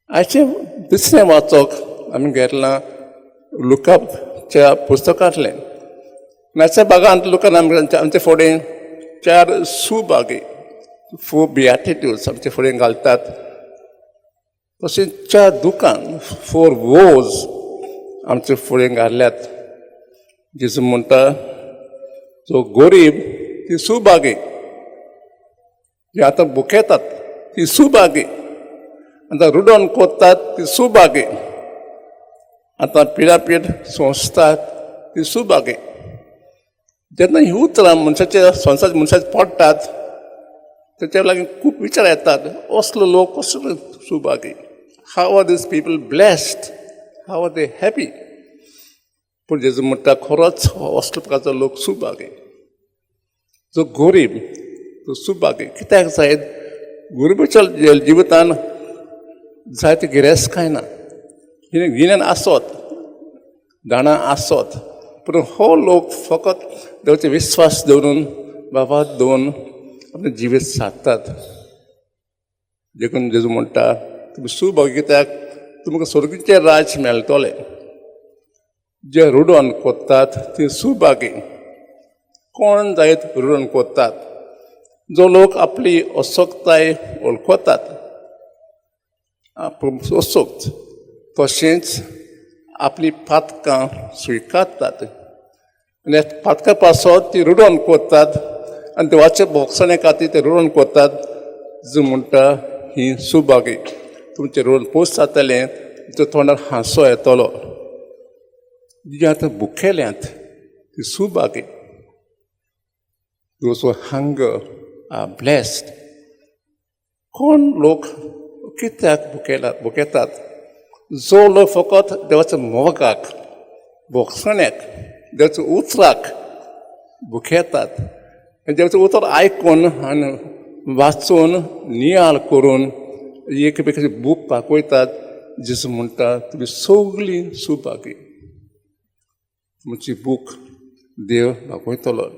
आयचें दुसरें वाचक आमी घेतलां लुकाच्या पुस्तकांतलें. आयच्या भागांत लुकान आमकां आमचे फुडें चार सुभागी, फोर बियाटिट्यूड्स आमचे फुडें घालतात. तशेंच चार दुकां, फोर वोज आमचे फुडें घातल्यात. जेजू म्हणटा, जो गोरीब ती सुभागी, जी आतां भुकेतात ती सुभागी, आतां रुडोन कोत्तात ती सुभागी, आतां पिडापीड सोंसतात ती सुभागी. जेन्ना ही उतरां मनशाच्या संवसार मनशाचे पडटात, तेच्या लागीं खूब विचार येतात, असलो लोक कसलो Subhagi? How are these people blessed? How are they happy? पूण जेजू म्हणटा, खरोच असलो प्रकारचो लोक सुभागी. जो गोरीब तो सुभागी कित्याक जायत? गरिबाच्या जिवितान जायते गिरेस्तकाय ना, गिन्यान आसत, जाणा आसत, पूण हो लोक फकत देवाचो विस्वास दवरून, बाबा दवरून आपलें जिवीत सारतात. देखून जेजू म्हणटा, तुमी सुभागी कित्याक तुमकां स्वर्गीचें राज्य मेळटलें. जे रुडोन कोत्तात ती सुभागी. कोण जायत रुडोन कोत्तात? जो लोक आपली असक्ताय वळखतात, आपूण असक्त, तशेंच आपली पातकां स्विकारतात आनी पातकां पासत ती रुडोन कोत्तात आनी देवाच्या भोगसणे खातीर ते रुडोन कोत्तात. जो म्हणटा, ही सुभागी. तुमचें रुडोन पोस जातलें, तुमच्या तोंडार हांसो येतलो. जी आतां भुकेल्यांत ती Subhagi. Those who hunger are blessed. कोण लोक कित्याक भुकेला भुकेतात? जो लोक फकत देवाच्या मोगाक, भोगसण्याक, देवाच्या उतराक भुकेतात आनी देवाचें उतर आयकून आनी वाचून, नियाळ करून एकमेकाची भूक भागयतात. जेजू म्हणटा, तुमी सगळीं सुभागी, तुमची भूक देव भागयतलो.